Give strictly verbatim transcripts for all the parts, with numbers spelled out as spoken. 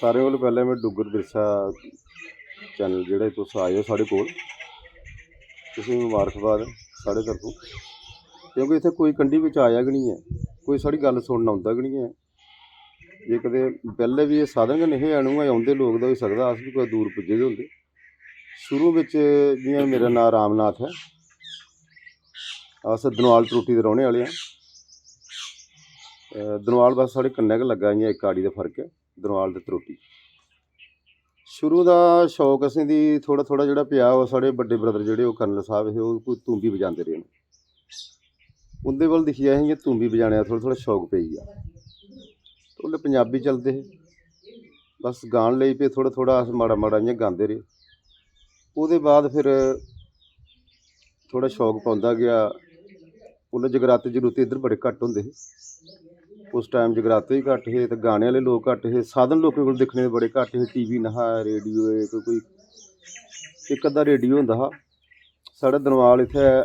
सारें कोला पैह्लें में डुग्गर बिरसा चैनल, जेह्ड़े तुस आए ओ साढ़े कोल, तुसेंगी मबारखबाद ऐ साढ़े तरफों, क्योंकि इत्थै कोई कंढी बिच आया गै निं ऐ, कोई साढ़ी गल्ल सुनन औंदा गै निं ऐ। जे कदें पैह्लें बी एह् साधन गै नेईं हे हैन, उ'आं औंदे लोक, तां होई सकदा अस बी कुतै दूर पुज्जे दे होंदे। शुरू बिच जि'यां मेरा नांऽ रामनाथ ऐ, अस दनवाल त्रोटी दे रौह्ने आह्ले आं। अ, दनवाल बस साढ़े कन्नै गै लग्गा, इ'यां इक आड़ी दा फर्क ऐ, दनवाल ते त्रोटी। शुरू दा शौक असेंगी थोह्ड़ा थोह्ड़ा जेह्ड़ा पेआ, ओह् साढ़े बड्डे ब्रदर जेह्ड़े, ओह् कर्नल साह्ब हे, ओह् कोई तूंबी बजांदे रेह् न। उं'दे कोल दिक्खियै असें इ'यां तूंबी बजाने दा थोह्ड़ा थोह्ड़ा शौक पेई गेआ। ते उसलै पंजाबी चलदे हे, बस गान लेई पे, थोह्ड़ा थोह्ड़ा अस माड़ा माड़ा इ'यां गांदे रेह्। ओह्दे बाद फिर थोह्ड़ा शौक पौंदा गेआ। उसलै जगराते जगरूते इद्धर बड़े घट्ट होंदे हे, उस टाइम जगराते बी घट्ट हे ते गाने आह्ले लोक घट्ट हे, साधन लोकें कोल दिक्खने दे बड़े घट्ट हे, टीवी नेहा, रेडियो, इक कोई इक अद्धा रेडियो होंदा हा। साढ़े दनवाल इत्थै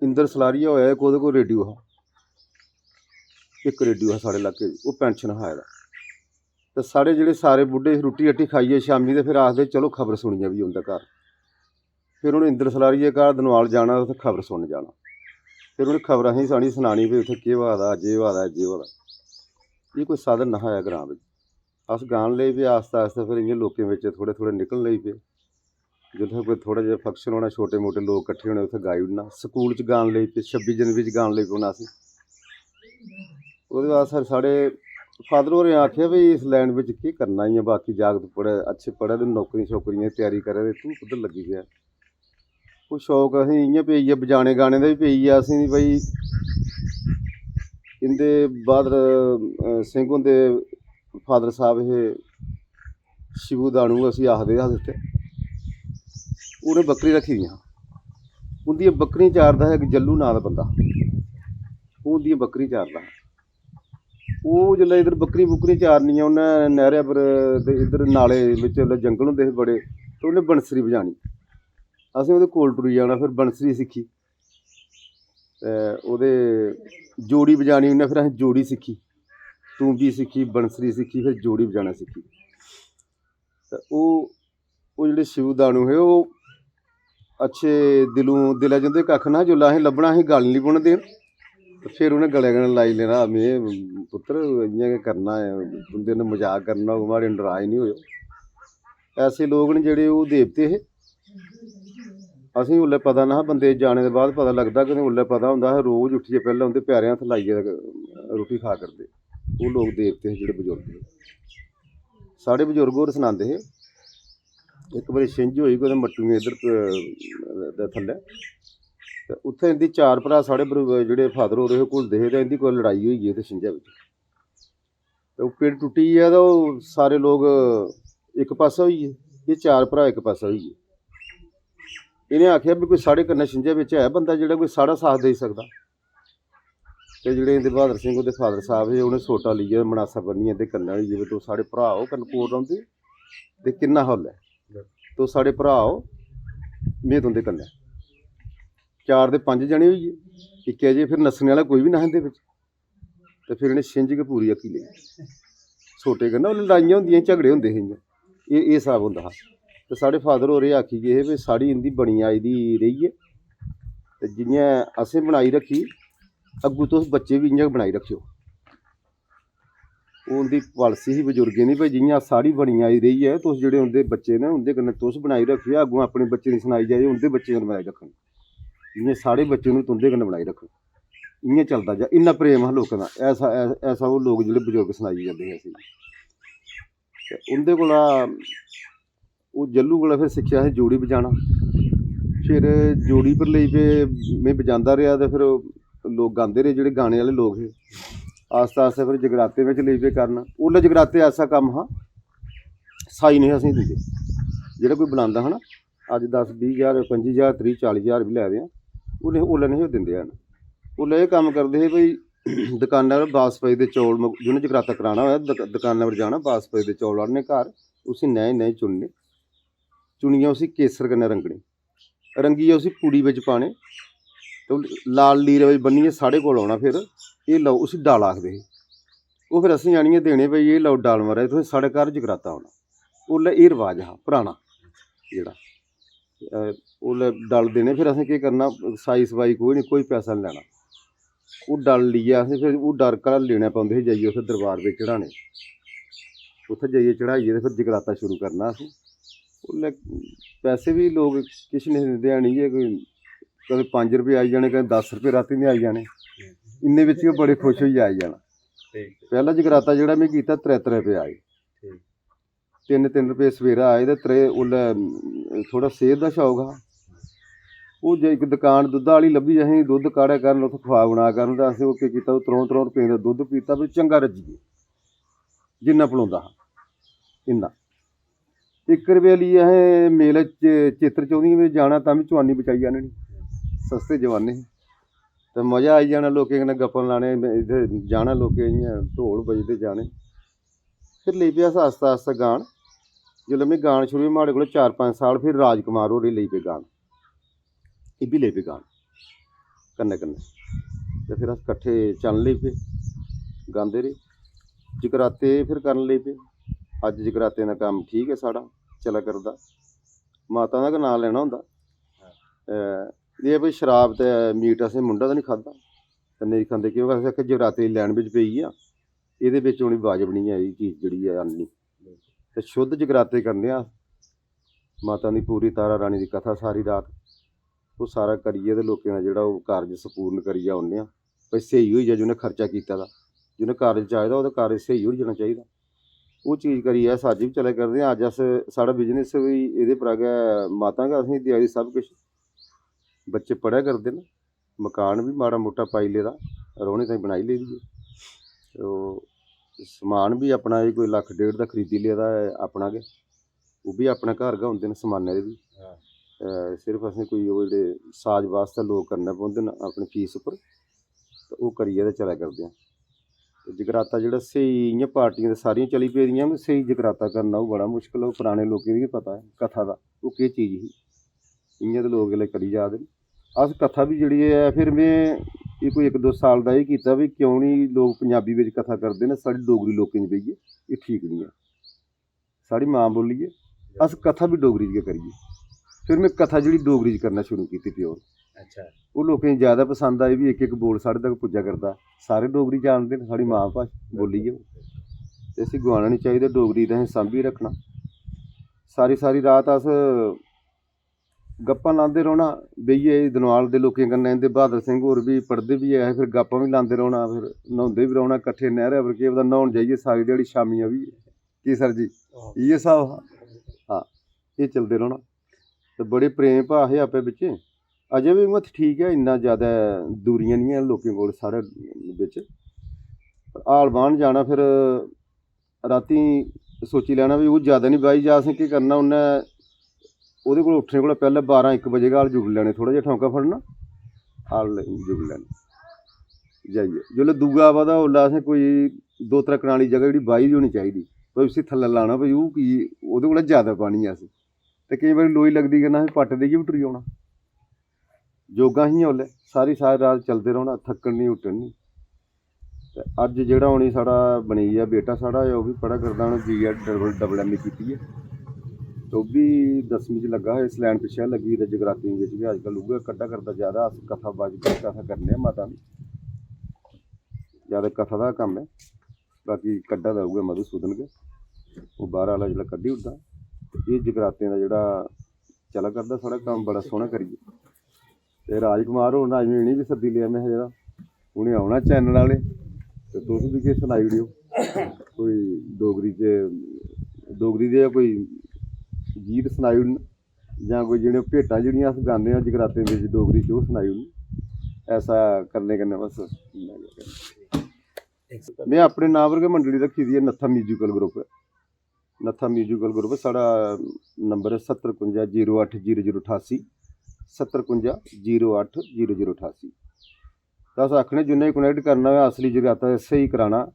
इंदर सलारिया होआ, इक ओह्दे कोल रेडियो हा, इक रेडियो हा साढ़े इलाके च, ओह् पैंशन हा आए दा। ते साढ़े जेह्ड़े सारे बुड्ढे रुट्टी रट्टी खाइयै शामीं ते फिर आखदे, "चलो खबर सुनियै बी उं'दे घर।" फिर उ'नें इंदर सलारिये घर दनवाल जाना, उत्थै खबर सुनन जाना। फिर उ'नें खबर असेंगी सानी सनानी, भाई उत्थै केह् होआ दा, जे होआ दा, जे होआ दा। एह् कोई साधन नेहा ऐ ग्रांऽ बिच। अस गान लेई पे आस्ता आस्ता, फिर इ'यां लोकें बिच थोह्ड़े थोह्ड़े निकलन लेई पे। जित्थै कोई थोह्ड़ा जेहा फंक्शन होना, छोटे मोटे लोक कट्ठे होने, उत्थै गाई ओड़ना। स्कूल च गान लेई पे, छब्बी जनवरी च गान लेई पौना असें। ओह्दे बाद सर साढ़े फादर होरें आखेआ, "भाई इस लाइन बिच केह् करना, इ'यां बाकी जागत पढ़े, अच्छे पढ़े दे, नौकरियां शौकरियां दी त्यारी करा दे, तूं कुद्धर लग्गी पेआ?" ओह् शौक असें इ'यां पेई गेआ, बजाने गाने दा बी पेई गेआ असें बी भाई। इं'दे बहादुर, अ, सिंह हुंदे फादर साह्ब हे, शिवू दानू उसी आखदे अस इत्थै। उ'नें बक्करी रक्खी दियां हां। उं'दियां बक्करियां चारदा हा इक जल्लू नांऽ दा बंदा, ओह् उं'दियां बक्करियां चारदा हा। ओह् जिसलै इद्धर बक्करी बुक्करी चारनियां उन्नै नैह्रै पर, ते इद्धर नाले बिच्च, उसलै जंगल होंदे हे बड़े, ते उन्नै बंसरी बजानी। असें ओह्दे कोल टुरी जाना, फिर बंसरी सिक्खी, ते ओह्दे जोड़ी बजानी उन्नै, फिर असें जोड़ी सिक्खी, तूंबी सिक्खी, बंसरी सिक्खी, फिर जोड़ी बजाना सिक्खी। ते ओह् ओह् जेह्ड़े शिव दानू हे, ओह् अच्छे दिलों, दिलै च उं'दे कक्ख ना, जिसलै असें लब्भना, असें गल्ल निं पौन देन। ते फिर उ'नें गले कन्नै लाई लैना, "में पुत्तर इ'यां गै करना ऐ, तुं'दे कन्नै मजाक करना होग, माड़े नराज निं होएओ।" ऐसे लोक न जेह्ड़े, ओह् देवते हे। असेंगी उसलै पता नेहा, बंदे जाने दे बाद पता लगदा, कि उसलै पता होंदा हा, रोज उट्ठियै पैह्लें उं'दे पैरें हत्थ लाइयै रुट्टी खा करदे। ओह् लोक देवते हे, जेह्ड़े बजुर्ग हे। साढ़े बजुर्ग होर सनांदे हे, इक बारी छिंज होई कुतै मट्टुएं इद्धर, अ, दे थल्लै, ते उत्थै इं'दी चार भ्राऽ, साढ़े बरु-, जेह्ड़े फादर होर हे, घुलदे हे, ते इं'दी कुतै लड़ाई होई गेई उत्थै छिंजै बिच्च। ते ओह् पिड़ टुट्टी गेआ, ते ओह् सारे लोक इक पास्सै होई गे, एह् चार भ्राऽ इक पास्सै होई गे। इ'नें आखेआ, "भी कोई साढ़े कन्नै छिंजै बिच्च है बंदा, जेह्ड़ा कोई साढ़ा साथ देई सकदा?" ते जेह्ड़े इं'दे बहादुर सिंह हुंदे फादर साह्ब हे, उ'नें सोटा लेइयै, मनासा बन्नियै इं'दे कन्नै होई गे, "भी तुस साढ़े भ्राऽ ओ, कन्नै कोल रौंह्दे, ते किन्ना हा उसलै? तुस साढ़े भ्राऽ ओ, में तुं'दे कन्नै।" चार ते पंज जने होई गे, इक्कै जे, फिर नस्सने आह्ला कोई बी नेहा इं'दे बिच्च। ते फिर इ'नें छिंज गै पूरी हक्की लेई। सोटे कन्नै ओह् लड़ाइयां होंदियां, झगड़े होंदे हे इ'यां, एह्, एह् स्हाब होंदा हा। ते साढ़े फादर होर एह् आखी गे हे, "भाई साढ़ी इं'दी बनी आई दी रेही ऐ, ते जि'यां असें बनाई रक्खी, अग्गूं तुस बच्चे बी इ'यां गै बनाई रक्खेओ।" ओह् उं'दी पालसी ही बजुर्गें दी, "भाई जि'यां साढ़ी बनी आई रेही ऐ, तुस जेह्ड़े उं'दे बच्चे न, उं'दे कन्नै तुस बनाई रक्खेओ, अग्गूं अपने बच्चें गी सनाई जाएओ, उं'दे बच्चें कन्नै बनाई रक्खन, जि'यां साढ़े बच्चे न, तुं'दे कन्नै बनाई रक्खन।" इ'यां चलदा जा, इन्ना प्रेम हा लोकें दा। ऐसा, ऐ-, ऐसा ओह् लोक जेह्ड़े बजुर्ग सनाई जंदे हे असेंगी। ते उं'दे कोला, ओह् जल्लू कोला फिर सिक्खेआ असें जोड़ी बजाना। फिर जोड़ी पर लेई पे, में बजांदा रेहा, ते फिर लोक गांदे रेह्, जेह्ड़े गाने आह्ले लोक हे। आस्ता आस्ता फिर जगराते बिच लेई पे करन। उसलै जगराते ऐसा कम्म हा, साई नेईं असेंगी दिंदे। जेह्ड़ा कोई बनांदा हा ना, अज्ज दस, बीह् ज्हार, पंजी ज्हार, त्रीह्, चाली ज्हार बी लै दे आं, उ'नें, उसलै नेईं हे दिंदे हैन। उसलै एह् कम्म करदे हे, भाई, दकाना पर बासमती दे चौल मंग-, जि'नें जगराता कराना होऐ, दक-, दकाना पर जाना, बासमती दे चौल आह्नने घर, उसी नए नए चुनने, चुनियै उसी केसर कन्नै रंगने, रंगियै उसी पुड़ी बिच पाने, ते ओह् लाल लीरे बिच ब'न्नियै साढ़े कोल औना। फिर एह् लैओ, उसी डाला आखदे हे। ओह् फिर असें आनियै देने, "भाई, एह् लैओ डल, महाराज, तुसें साढ़े घर जगराता होना।" उसलै एह् रवाज हा पराना जेह्ड़ा। अ, उसलै डल देने, फिर असें केह् करना, साई सफाई कोई निं, कोई पैसा निं लैना। ओह् डल लेइयै असें फिर ओह् डल घरा लेने पौंदे हे, जाइयै उत्थै दरबार बिच चढ़ाने। उत्थै जाइयै चढ़ाइयै ते फिर जगराता शुरू करना असें। उसलै पैसे बी लोक किश निं दिंदे हैन, इ'यै कोई कदें पंज रपेऽ आई जाने, कदें दस रपेऽ रातीं दे आई जाने। इन्ने बिच गै बड़े खुश होइयै आई जाना। पैह्ला जगराता जेह्ड़ा में कीता, त्रै त्रै रपेऽ आए। तिन्न तिन्न रपेऽ सवेरै आए ते त्रै, उसलै, अम, थोह्ड़ा सेह्त दा शौक हा। ओह् जे इक दकान दुद्धा आह्ली लब्भी, असें दुद्ध काढ़ै करन, उत्थै खोआ बना करन, ते असें ओह् केह् कीता, ओह् त्र'ऊं त्र'ऊं रपेऽ दा दुद्ध पीता, भाई चंगा रज्जी गे, जिन्ना पलोंदा हा इन्ना। इक रपेऽ लेइयै असें मेले च चित्र चौह्दियें बजे जाना, तां बी चुआनी बचाई आह्ननी, सस्ते जमाने हे। ते मजा आई जाना लोकें कन्नै गप्पां लाने, इत्थै जाना लोकें इ'यां ढोल बजदे जाने। फिर लेई पे अस आस्ता आस्ता गान। जिसलै में गान शुरू कीता, माड़े कोला चार पंज साल, फिर राजकुमार होर लेई पे गान, एह् बी लेई पे गान कन्नै कन्नै। ते फिर अस कट्ठे चलन लेई पे, गांदे रेह्। जगराते फिर करन लेई पे। अज्ज जगरातें दा कम्म ठीक ऐ साढ़ा, चला करदा। माता दा गै नांऽ लैना होंदा। अ, एह् भाई शराब ते मीट असें मुंढा दा निं खाद्धा, ते नेईं खंदे, क्योंकि असें आखेआ जगराते दी लैन बिच पेई गेआ, एह्दे बिच उ'नें वाजब निं ऐ एह् चीज जेह्ड़ी ऐ आह्ननी। ते शुद्ध जगराते करने आं, माता दी पूरी तारा रानी दी कथा सारी रात, ओह् सारा करियै ते लोकें दा जेह्ड़ा ओह् कारज संपूर्ण करियै औन्ने आं। भाई स्हेई होई जा, जि'नें खर्चा कीते दा, जि'नें कारज च आए दा, ओह्दा कारज स्हेई होई जाना चाहिदा। ओह् चीज करियै अस अज्ज बी चलै करदे आं। अज्ज अस, साढ़ा बिजनेस बी एह्दे परा गै, माता गै असेंगी देआ दी सब किश। बच्चे पढ़ै करदे न, मकान बी माड़ा मुट्टा पाई लेदा, रौह्ने ताईं बनाई लेदी ऐ। ते ओह् समान बी अपना, एह् कोई लक्ख डेढ़ दा खरीदी लेदा ऐ अपना गै। ओह् बी अपने घर गै होंदे न समानै दे बी। ते सिर्फ असें कोई ओह् जेह्ड़े साज बास्तै लोक करने पौंदे न अपनी फीस उप्पर, ते ओह् करियै ते चलै करदे आं। ते जगराता जेह्ड़ा स्हेई, इ'यां पार्टियां ते सारियां चली पेदियां, पर स्हेई जगराता करना ओह् बड़ा मुश्कल ऐ। ओह् पराने लोकें गी गै पता ऐ कथा दा, ओह् केह् चीज ही। इ'यां ते लोक इसलै करी जा दे न। अस कथा बी जेह्ड़ी ऐ, फिर में एह् कोई इक दो साल दा एह् कीता, भाई क्यों निं लोक पंजाबी बिच कथा करदे न, साढ़ी डोगरी लोकें च बेहियै एह् ठीक निं ऐ। साढ़ी मां बोल्ली ऐ, अस कथा बी डोगरी च गै करिए। फिर में कथा जेह्ड़ी डोगरी च करना शुरू कीती, प्योर। अच्छा। ओह् लोकें गी जैदा पसंद आई, बी इक इक बोल साढ़े तक पुज्जा करदा। सारे डोगरी जानदे न, साढ़ी मां भाशा बोल्ली ऐ। ते इसी गवाना निं चाहिदा, डोगरी ते असें सांभियै रक्खना। सारी सारी रात अस गप्पां लांदे रौह्ना बेहियै, एह् दनवाल दे लोकें कन्नै। इं'दे बहादर सिंह होर बी पढ़दे बी ऐ हे, फिर गप्पां बी लांदे रौह्ना, फिर न्हौंदे बी रौह्ना कट्ठे नैह्रै पर। केह् पता, न्हौन जाइयै सारी ध्याड़ी शामीं आई जाइयै। केह् सर जी, इ'यै स्हाब हा। हां, एह् चलदे रौह्ना। ते बड़े प्रेम भाऽ हे आपै बिच्चें। अजें बी उ'आं ठीक ऐ, इन्ना जैदा दूरियां निं हैन लोकें कोल साढ़े बिच्च। पर हाल बाह्न जाना, फिर रातीं सोची लैना, भाई ओह् जैदा निं बाही जा, असें केह् करना, उ'न्नै ओह्दे कोल उट्ठने कोला पैह्लें बारां इक बजे गै हल जुगड़ी लैने, थोह्ड़ा जेहा ठौंका फड़ना, हल जुगड़ी लैना जाइयै। जिसलै दूआ आवा दा, उसलै असें कोई दो त्रै कनाली जगह जेह्ड़ी बाही दी होनी चाहिदी, भाई उसी थल्लै लाना, भाई ओह् की, ओह्दे कोला जैदा बाह्नी ऐ असें। ते केईं बारी लोई लगदी कन्नै असें पट्ट देइयै बी टुरी औना। जोगां हियां उसलै, सारी सारी रात चलदे रौह्ना, थक्कन निं, हुट्टन निं। ते अज्ज जेह्ड़ा हून एह् साढ़ा बनी गेआ, बेटा साढ़ा ऐ, ओह् बी पढ़ा करदा, उ'नें B Ed double, double M A कीती ऐ। ते ओह् बी दसमीं च लग्गा हा, इस लैन पिच्छें लग्गी गेदा, जगरातें बिच्च गै अज्जकल उ'ऐ कड्ढा करदा जैदा। अस कथा बाजी, कथा करने आं माता दी, जैदा कथा दा कम्म ऐ। बाकी कड्ढा दा उ'ऐ मधुसूदन गै, ओह् बाह्रा आह्ला जेल्लै कड्ढी ओड़दा। ते एह् जगरातें दा जेह्ड़ा चला करदा साढ़ा कम्म बड़ा सोह्ना करियै। ते राजकुमार होर न, अज्ज में इ'नेंगी बी सद्दी लेआ, में हा, "यरा, उ'नें औना चैनल आह्ले, ते तुस बी किश सनाई ओड़ेओ, कोई डोगरी च, डोगरी दे कोई गीत सनाई ओड़न, जां कोई जेह्ड़ियां भेटां जेह्ड़ियां अस गान्ने आं जगरातें बिच डोगरी च, ओह् सनाई ओड़न।" ऐसा करने कन्नै बस इन्ना गै। में अपने नांऽ पर गै मंडली रक्खी दी ऐ, नत्था म्यूजिकल ग्रुप। नत्था म्यूजिकल ग्रुप, साढ़ा नंबर ऐ सत्तर कुंजा जीरो अट्ठ जीरो जीरो अठासी, सत्तर कुंजा जीरो अट्ठ जीरो जीरो अठासी। ते अस आखने, जिन्ने कनैक्ट करना होऐ, असली जगराता स्हेई कराना,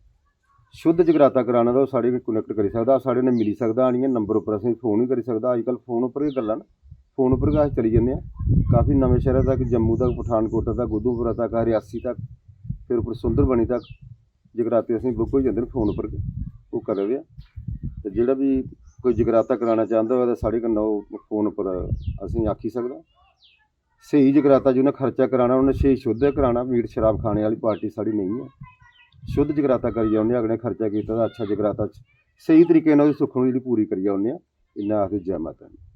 शुद्ध जगराता कराना, ते ओह् साढ़े कन्नै कनैक्ट करी सकदा, साढ़े कन्नै मिली सकदा आनियै, नंबर उप्पर असेंगी फोन बी करी सकदा। अज्जकल फोन उप्पर गै गल्लां न, फोन उप्पर गै अस चली जन्ने आं। काफी नमें शैह्रा तक, जम्मू तक, पठानकोट तक, उधमपुरा तक, रियासी तक, फिर उप्पर सुंदरबनी तक, जगराते असेंगी बुक होई जंदे न फोन उप्पर गै, ओह् करै दे आ। ते जेह्ड़ा बी कोई जगराता कराना चांह्दा होऐ ते साढ़े कन्नै ओह् फोन उप्पर असेंगी आक्खी सकदा। स्हेई जगराता जि'नें खर्चा कराना, उ'नें स्हेई शुद्ध गै कराना। मीट शराब खाने आह्ली पार्टी साढ़ी नेईं ऐ। शुद्ध जगराता करियै उ'नें अगले खर्चा कीते दा, अच्छा जगराता, स्हेई तरीके कन्नै ओह्दी सुक्खन जेह्ड़ी पूरी करियै औन्ने आं। इन्ना आखदे जै माता दी।